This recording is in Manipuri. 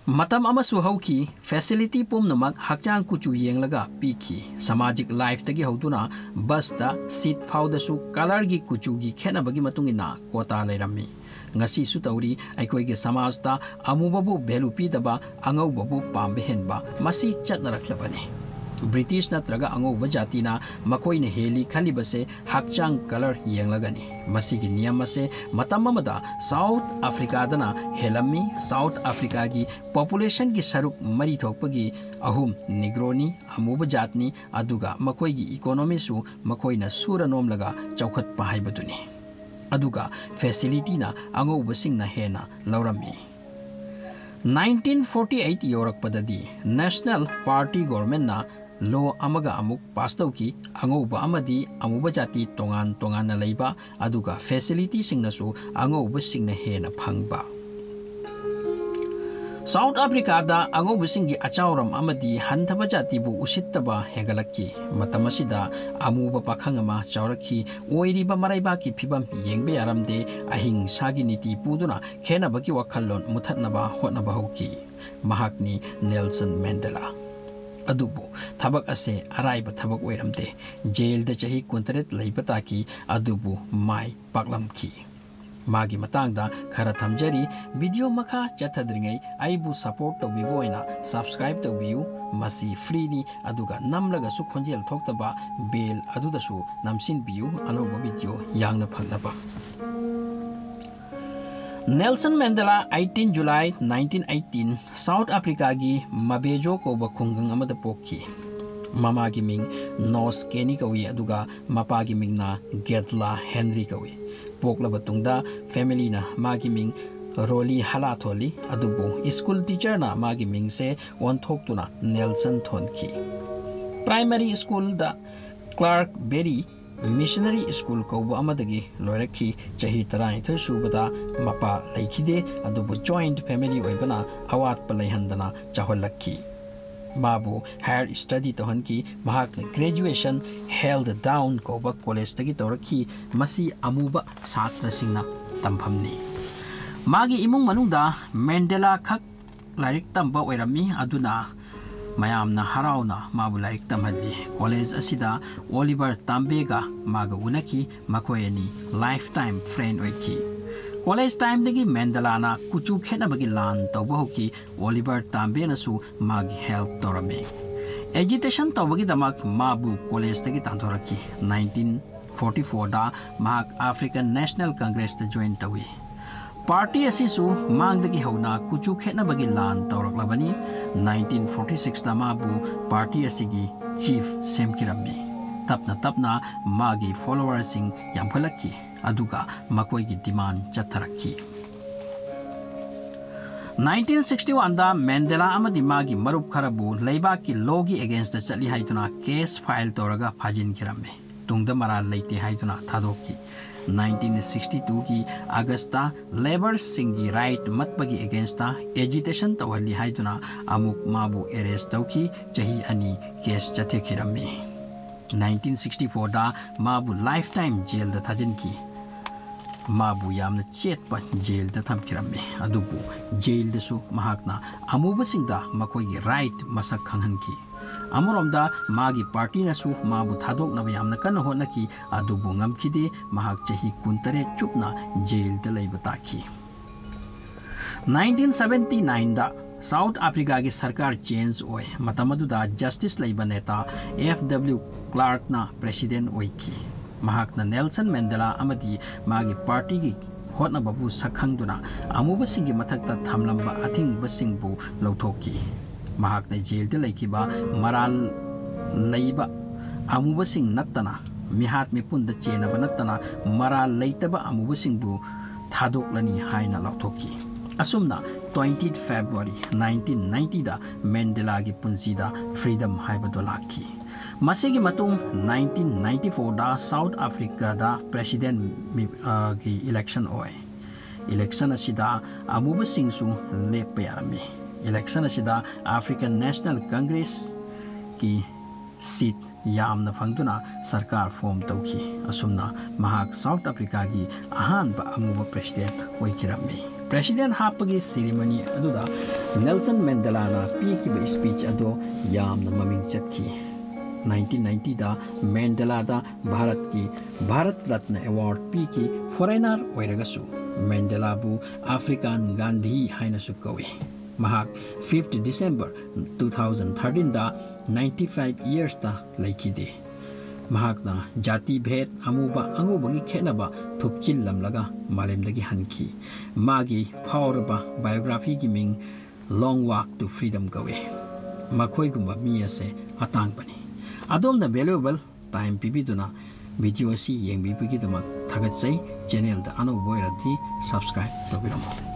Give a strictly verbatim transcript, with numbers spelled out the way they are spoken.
ꯃꯇꯝ ꯑꯃꯁꯨ ꯍꯧꯈꯤ, facility ꯄꯨꯝꯅꯃꯛ ꯍꯛꯆꯥꯡ ꯀꯨꯆꯨ ꯌꯦꯡꯂꯒ ꯄꯤꯈꯤ꯫ ꯁꯃꯥꯖꯤꯛ lifeꯇꯒꯤ ꯍꯧꯗꯨꯅ busꯇ seat ꯐꯥꯎꯗꯁꯨ colourꯒꯤ, ꯀꯨꯆꯨꯒꯤ ꯈꯦꯠꯅꯕꯒꯤ ꯃꯇꯨꯡ ꯏꯟꯅ quota ꯂꯩꯔꯝꯃꯤ꯫ ꯉꯁꯤꯁꯨ ꯇꯧꯔꯤ꯫ ꯑꯩꯈꯣꯏꯒꯤ ꯁꯃꯥꯖꯇ ꯑꯃꯨꯕꯕꯨ value ꯄꯤꯗꯕ, ꯑꯉꯧꯕꯕꯨ ꯄꯥꯝꯕ ꯍꯦꯟꯕ, ꯃꯁꯤ ꯆꯠꯅꯔꯛꯂꯕꯅꯤ꯫ British ꯅꯠꯇ꯭ꯔꯒ ꯑꯉꯧꯕ ꯖꯥꯇꯤꯅ ꯃꯈꯣꯏꯅ ꯍꯦꯜꯂꯤ ꯈꯜꯂꯤꯕꯁꯦ ꯍꯛꯆꯥꯡ colour ꯌꯦꯡꯂꯒꯅꯤ꯫ ꯃꯁꯤꯒꯤ ꯅꯤꯌꯝ ꯑꯁꯦ ꯃꯇꯝ ꯑꯃꯗ South Africaꯗꯅ ꯍꯦꯜꯂꯝꯃꯤ꯫ South Africaꯒꯤ populationꯒꯤ ꯁꯔꯨꯛ ꯃꯔꯤ ꯊꯣꯛꯄꯒꯤ ꯑꯍꯨꯝ Negroꯅꯤ, ꯑꯃꯨꯕ ꯖꯥꯠꯅꯤ, ꯑꯗꯨꯒ ꯃꯈꯣꯏꯒꯤ economyꯁꯨ ꯃꯈꯣꯏꯅ ꯁꯨꯔ ꯅꯣꯝꯂꯒ ꯆꯥꯎꯈꯠꯄ ꯍꯥꯏꯕꯗꯨꯅꯤ꯫ ꯑꯗꯨꯒ facilityꯅ ꯑꯉꯧꯕꯁꯤꯡꯅ ꯍꯦꯟꯅ ꯂꯧꯔꯝꯃꯤ꯫ Nineteen forty eight ꯌꯧꯔꯛꯄꯗꯗꯤ National Party governmentꯅ law ꯑꯃꯒ ꯑꯃꯨꯛ pass ꯇꯧꯈꯤ, ꯑꯉꯧꯕ ꯑꯃꯗꯤ ꯑꯃꯨꯕ ꯖꯥꯇꯤ ꯇꯣꯉꯥꯟ ꯇꯣꯉꯥꯟꯅ ꯂꯩꯕ, ꯑꯗꯨꯒ facilityꯁꯤꯡꯅꯁꯨ ꯑꯉꯧꯕꯁꯤꯡꯅ ꯍꯦꯟꯅ ꯐꯪꯕ꯫ South Africaꯗ ꯑꯉꯧꯕꯁꯤꯡꯒꯤ ꯑꯆꯥꯎꯔꯝ ꯑꯃꯗꯤ ꯍꯟꯊꯕ ꯖꯥꯇꯤꯕꯨ ꯎꯁꯤꯠꯇꯕ ꯍꯦꯟꯒꯠꯂꯛꯈꯤ꯫ ꯃꯇꯝ ꯑꯁꯤꯗ ꯑꯃꯨꯕ ꯄꯥꯈꯪ ꯑꯃ ꯆꯥꯎꯔꯛꯈꯤ꯫ ꯑꯣꯏꯔꯤꯕ ꯃꯔꯩꯕꯥꯛꯀꯤ ꯐꯤꯕꯝ ꯌꯦꯡꯕ ꯌꯥꯔꯝꯗꯦ꯫ ꯑꯍꯤꯡꯁꯥꯒꯤ ꯅꯤꯇꯤ ꯄꯨꯗꯨꯅ ꯈꯦꯟꯅꯕꯒꯤ ꯋꯥꯈꯜꯂꯣꯟ ꯃꯨꯊꯠꯅꯕ ꯍꯣꯠꯅꯕ ꯍꯧꯈꯤ꯫ ꯃꯍꯥꯛꯅꯤ Nelson Mandela꯫ ꯑꯗꯨꯕꯨ ꯊꯕꯛ ꯑꯁꯦ ꯑꯔꯥꯏꯕ ꯊꯕꯛ ꯑꯣꯏꯔꯝꯗꯦ꯫ Jailꯗ ꯆꯍꯤ ꯀꯨꯟꯇꯔꯦꯠ ꯂꯩꯕ ꯇꯥꯈꯤ, ꯑꯗꯨꯕꯨ ꯃꯥꯏ ꯄꯥꯛꯂꯝꯈꯤ꯫ ꯃꯥꯒꯤ ꯃꯇꯥꯡꯗ ꯈꯔ ꯊꯝꯖꯔꯤ꯫ Video ꯃꯈꯥ ꯆꯠꯊꯗ꯭ꯔꯤꯉꯩ ꯑꯩꯕꯨ support ꯇꯧꯕꯤꯕ ꯑꯣꯏꯅ subscribe ꯇꯧꯕꯤꯌꯨ꯫ ꯃꯁꯤ freeꯅꯤ, ꯑꯗꯨꯒ ꯅꯝꯂꯒꯁꯨ ꯈꯣꯟꯖꯦꯜ ꯊꯣꯛꯇꯕ bell ꯑꯗꯨꯗꯁꯨ ꯅꯝꯁꯤꯟꯕꯤꯌꯨ, ꯑꯅꯧꯕ video ꯌꯥꯡꯅ ꯐꯪꯅꯕ꯫ Nelson Mandela eighteen July nineteen eighteen South Africaꯒꯤ Mabezo ꯀꯧꯕ ꯈꯨꯡꯒꯪ ꯑꯃꯗ ꯄꯣꯛꯈꯤ꯫ ꯃꯃꯥꯒꯤ ꯃꯤꯡ Nos Keni ꯀꯧꯏ, ꯑꯗꯨꯒ ꯃꯄꯥꯒꯤ ꯃꯤꯡꯅ Gedla Henry ꯀꯧꯏ꯫ ꯄꯣꯛꯂꯕ ꯇꯨꯡꯗ familyꯅ ꯃꯥꯒꯤ ꯃꯤꯡ Roli Hala ꯊꯣꯜꯂꯤ, ꯑꯗꯨꯕꯨ school teacherꯅ ꯃꯥꯒꯤ ꯃꯤꯡꯁꯦ ꯑꯣꯟꯊꯣꯛꯇꯨꯅ Nelson ꯊꯣꯟꯈꯤ꯫ Primary schoolꯗ Clark Berry Missionary School ꯀꯧꯕ ꯑꯃꯗꯒꯤ ꯂꯣꯏꯔꯛꯈꯤ꯫ ꯆꯍꯤ ꯇꯔꯥꯅꯤꯊꯣꯏ ꯁꯨꯕꯗ ꯃꯄꯥ ꯂꯩꯈꯤꯗꯦ, ꯑꯗꯨꯕꯨ joint family ꯑꯣꯏꯕꯅ ꯑꯋꯥꯠꯄ ꯂꯩꯍꯟꯗꯅ ꯆꯥꯎꯍꯜꯂꯛꯈꯤ꯫ ꯃꯥꯕꯨ higher study ꯇꯧꯍꯟꯈꯤ꯫ ꯃꯍꯥꯛꯅ graduation Healdtown ꯀꯧꯕ collegeꯇꯒꯤ ꯇꯧꯔꯛꯈꯤ꯫ ꯃꯁꯤ ꯑꯃꯨꯕ ꯁꯥꯇ꯭ꯔꯁꯤꯡꯅ ꯇꯝꯐꯝꯅꯤ꯫ ꯃꯥꯒꯤ ꯏꯃꯨꯡ ꯃꯅꯨꯡꯗ Mandela ꯈꯛ ꯂꯥꯏꯔꯤꯛ ꯇꯝꯕ ꯑꯣꯏꯔꯝꯃꯤ꯫ ꯑꯗꯨꯅ ꯃꯌꯥꯝꯅ ꯍꯔꯥꯎꯅ ꯃꯥꯕꯨ ꯂꯥꯏꯔꯤꯛ ꯇꯝꯍꯜꯂꯤ꯫ ꯀꯣꯂꯦꯖ ꯑꯁꯤꯗ ꯑꯣꯂꯤꯚꯔ ꯇꯥꯝꯕꯦꯒ ꯃꯥꯒ ꯎꯅꯈꯤ꯫ ꯃꯈꯣꯏ ꯑꯅꯤ lifetime friend ꯑꯣꯏꯈꯤ꯫ ꯀꯣꯂꯦꯖ ꯇꯥꯏꯝꯗꯒꯤ ꯃꯦꯟꯗꯦꯂꯥꯅ ꯀꯨꯆꯨ ꯈꯦꯠꯅꯕꯒꯤ ꯂꯥꯟ ꯇꯧꯕ ꯍꯧꯈꯤ꯫ ꯑꯣꯂꯤꯚꯔ ꯇꯥꯝꯕꯦꯅꯁꯨ ꯃꯥꯒꯤ help ꯇꯧꯔꯝꯃꯤ꯫ Agitation ꯇꯧꯕꯒꯤꯗꯃꯛ ꯃꯥꯕꯨ ꯀꯣꯂꯦꯖꯇꯒꯤ ꯇꯥꯟꯊꯣꯔꯛꯈꯤ꯫ Nineteen forty fourꯗ ꯃꯍꯥꯛ African National Congressꯇ join ꯇꯧꯏ꯫ ꯄꯥꯔꯇꯤ ꯑꯁꯤꯁꯨ ꯃꯥꯡꯗꯒꯤ ꯍꯧꯅ ꯀꯨꯆꯨ ꯈꯦꯠꯅꯕꯒꯤ ꯂꯥꯟ ꯇꯧꯔꯛꯂꯕꯅꯤ꯫ Nineteen forty sixꯇ ꯃꯥꯕꯨ ꯄꯥꯔꯇꯤ ꯑꯁꯤꯒꯤ chief ꯁꯦꯝꯈꯤꯔꯝꯃꯤ꯫ ꯇꯞꯅ ꯇꯞꯅ ꯃꯥꯒꯤ followerꯁꯤꯡ ꯌꯥꯝꯈꯠꯂꯛꯈꯤ, ꯑꯗꯨꯒ ꯃꯈꯣꯏꯒꯤ demand ꯆꯠꯊꯔꯛꯈꯤ꯫ Nineteen sixty oneꯗ ꯃꯦꯟꯗꯦꯂꯥ ꯑꯃꯗꯤ ꯃꯥꯒꯤ ꯃꯔꯨꯞ ꯈꯔꯕꯨ ꯂꯩꯕꯥꯛꯀꯤ lawꯒꯤ againstꯇ ꯆꯠꯂꯤ ꯍꯥꯏꯗꯨꯅ case file ꯇꯧꯔꯒ ꯐꯥꯖꯤꯟꯈꯤꯔꯝꯃꯤ꯫ ꯇꯨꯡꯗ ꯃꯔꯥꯜ ꯂꯩꯇꯦ ꯍꯥꯏꯗꯨꯅ ꯊꯥꯗꯣꯛꯈꯤ꯫ Nineteen sixty twoꯒꯤ Augustꯇ labourꯁꯤꯡꯒꯤ right ꯃꯠꯄꯒꯤ againstꯇ agitation ꯇꯧꯍꯜꯂꯤ ꯍꯥꯏꯗꯨꯅ ꯑꯃꯨꯛ ꯃꯥꯕꯨ arrest ꯇꯧꯈꯤ꯫ ꯆꯍꯤ ꯑꯅꯤ case ꯆꯠꯊꯈꯤꯔꯝꯃꯤ꯫ Nineteen sixty fourꯗ ꯃꯥꯕꯨ lifetime jailꯗ ꯊꯥꯖꯤꯟꯈꯤ꯫ ꯃꯥꯕꯨ ꯌꯥꯝꯅ ꯆꯦꯠꯄ jailꯗ ꯊꯝꯈꯤꯔꯝꯃꯤ꯫ ꯑꯗꯨꯕꯨ jailꯗꯁꯨ ꯃꯍꯥꯛꯅ ꯑꯃꯨꯕꯁꯤꯡꯗ ꯃꯈꯣꯏꯒꯤ right ꯃꯁꯛ ꯈꯪꯍꯟꯈꯤ꯫ ꯑꯃꯔꯣꯝꯗ ꯃꯥꯒꯤ ꯄꯥꯔꯇꯤꯅꯁꯨ ꯃꯥꯕꯨ ꯊꯥꯗꯣꯛꯅꯕ ꯌꯥꯝꯅ ꯀꯟꯅ ꯍꯣꯠꯅꯈꯤ, ꯑꯗꯨꯕꯨ ꯉꯝꯈꯤꯗꯦ꯫ ꯃꯍꯥꯛ ꯆꯍꯤ ꯀꯨꯟꯇꯔꯦꯠ ꯆꯨꯞꯅ jailꯗ ꯂꯩꯕ ꯇꯥꯈꯤ꯫ Nineteen seventy nineꯗ South Africaꯒꯤ ꯁꯔꯀꯥꯔ change ꯑꯣꯏ꯫ ꯃꯇꯝ ꯑꯗꯨꯗ justice ꯂꯩꯕ ꯅꯦꯇꯥ F W Clarkꯅ president ꯑꯣꯏꯈꯤ꯫ ꯃꯍꯥꯛꯅ ꯅꯦꯜꯁꯟ ꯃꯦꯟꯗꯦꯂꯥ ꯑꯃꯗꯤ ꯃꯥꯒꯤ ꯄꯥꯔꯇꯤꯒꯤ ꯍꯣꯠꯅꯕꯕꯨ ꯁꯛꯈꯪꯗꯨꯅ ꯑꯃꯨꯕꯁꯤꯡꯒꯤ ꯃꯊꯛꯇ ꯊꯝꯂꯝꯕ ꯑꯊꯤꯡꯕꯁꯤꯡꯕꯨ ꯂꯧꯊꯣꯛꯈꯤ꯫ ꯃꯍꯥꯛꯅ jailꯗ ꯂꯩꯈꯤꯕ ꯃꯔꯥꯜ ꯂꯩꯕ ꯑꯃꯨꯕꯁꯤꯡ ꯅꯠꯇꯅ, ꯃꯤꯍꯥꯠ ꯃꯤꯄꯨꯟꯗ ꯆꯦꯟꯅꯕ ꯅꯠꯇꯅ ꯃꯔꯥꯜ ꯂꯩꯇꯕ ꯑꯃꯨꯕꯁꯤꯡꯕꯨ ꯊꯥꯗꯣꯛꯂꯅꯤ ꯍꯥꯏꯅ ꯂꯥꯎꯊꯣꯛꯈꯤ꯫ ꯑꯁꯨꯝꯅ twenty February nineteen ninetyꯗ ꯃꯦꯟꯗꯦꯂꯥꯒꯤ ꯄꯨꯟꯁꯤꯗ freedom ꯍꯥꯏꯕꯗꯨ ꯂꯥꯛꯈꯤ꯫ ꯃꯁꯤꯒꯤ ꯃꯇꯨꯡ nineteen ninety fourꯗ South Africaꯗ president ꯃꯤ-, ꯑ, ꯒꯤ election ꯑꯣꯏ꯫ Election ꯑꯁꯤꯗ ꯑꯃꯨꯕꯁꯤꯡꯁꯨ ꯂꯦꯞꯄ ꯌꯥꯔꯝꯃꯤ꯫ Election ꯑꯁꯤꯗ African National Congressꯀꯤ seat ꯌꯥꯝꯅ ꯐꯪꯗꯨꯅ ꯁꯔꯀꯥꯔ form ꯇꯧꯈꯤ꯫ ꯑꯁꯨꯝꯅ ꯃꯍꯥꯛ South Africaꯒꯤ ꯑꯍꯥꯟꯕ ꯑꯃꯨꯕ president ꯑꯣꯏꯈꯤꯔꯝꯃꯤ꯫ President ꯍꯥꯞꯄꯒꯤ ceremony ꯑꯗꯨꯗ ꯅꯦꯜꯁꯟ ꯃꯦꯟꯗꯦꯂꯥꯅ ꯄꯤꯈꯤꯕ ꯁ꯭ꯄꯤꯆ ꯑꯗꯣ ꯌꯥꯝꯅ ꯃꯃꯤꯡ ꯆꯠꯈꯤ꯫ ꯅꯥꯏꯟꯇꯤꯟ ꯅꯥꯏꯟꯇꯤꯗ ꯃꯦꯟꯗꯦꯂꯥꯗ ꯚꯥꯔꯠꯀꯤ ꯚꯥꯔꯠ ꯔꯠꯅ ꯑꯦꯋꯥꯔꯗ ꯄꯤꯈꯤ꯫ ꯐꯣꯔꯦꯅꯔ ꯑꯣꯏꯔꯒꯁꯨ ꯃꯦꯟꯗꯦꯂꯥꯕꯨ ꯑꯐ꯭ꯔꯤꯀꯥꯟ ꯒꯥꯟꯙꯤ ꯍꯥꯏꯅꯁꯨ ꯀꯧꯏ꯫ ꯃꯍꯥꯛ ꯐꯤꯐ꯭ꯊ ꯗꯤꯁꯦꯝꯕꯔ ꯇꯨ ꯊꯥꯎꯖꯟ ꯊꯥꯔꯇꯤꯟꯗ ꯅꯥꯏꯟꯇꯤ ꯐꯥꯏꯚ ꯏꯌꯔꯁꯇ ꯂꯩꯈꯤꯗꯦ꯫ ꯃꯍꯥꯛꯅ ꯖꯥꯇꯤ ꯚꯦꯗ, ꯑꯃꯨꯕ ꯑꯉꯧꯕꯒꯤ ꯈꯦꯠꯅꯕ ꯊꯨꯞꯆꯤꯜꯂꯝꯂꯒ ꯃꯥꯂꯦꯝꯗꯒꯤ ꯍꯟꯈꯤ꯫ ꯃꯥꯒꯤ ꯐꯥꯎꯔꯕ ꯕꯥꯏꯑꯣꯒ꯭ꯔꯥꯐꯤꯒꯤ ꯃꯤꯡ Long Walk to Freedom ꯀꯧꯏ꯫ ꯃꯈꯣꯏꯒꯨꯝꯕ ꯃꯤ ꯑꯁꯦ ꯑꯇꯥꯡꯕꯅꯤ꯫ ꯑꯗꯣꯝꯅ ꯚꯦꯂꯨꯑꯦꯕꯜ ꯇꯥꯏꯝ ꯄꯤꯕꯤꯗꯨꯅ ꯚꯤꯗꯤꯑꯣ ꯑꯁꯤ ꯌꯦꯡꯕꯤꯕꯒꯤꯗꯃꯛ ꯊꯥꯒꯠꯆꯩ꯫ ꯆꯦꯅꯦꯜꯗ ꯑꯅꯧꯕ ꯑꯣꯏꯔꯕꯗꯤ ꯁꯕꯁꯀ꯭ꯔꯥꯏꯕ ꯇꯧꯕꯤꯔꯝꯃꯨ꯫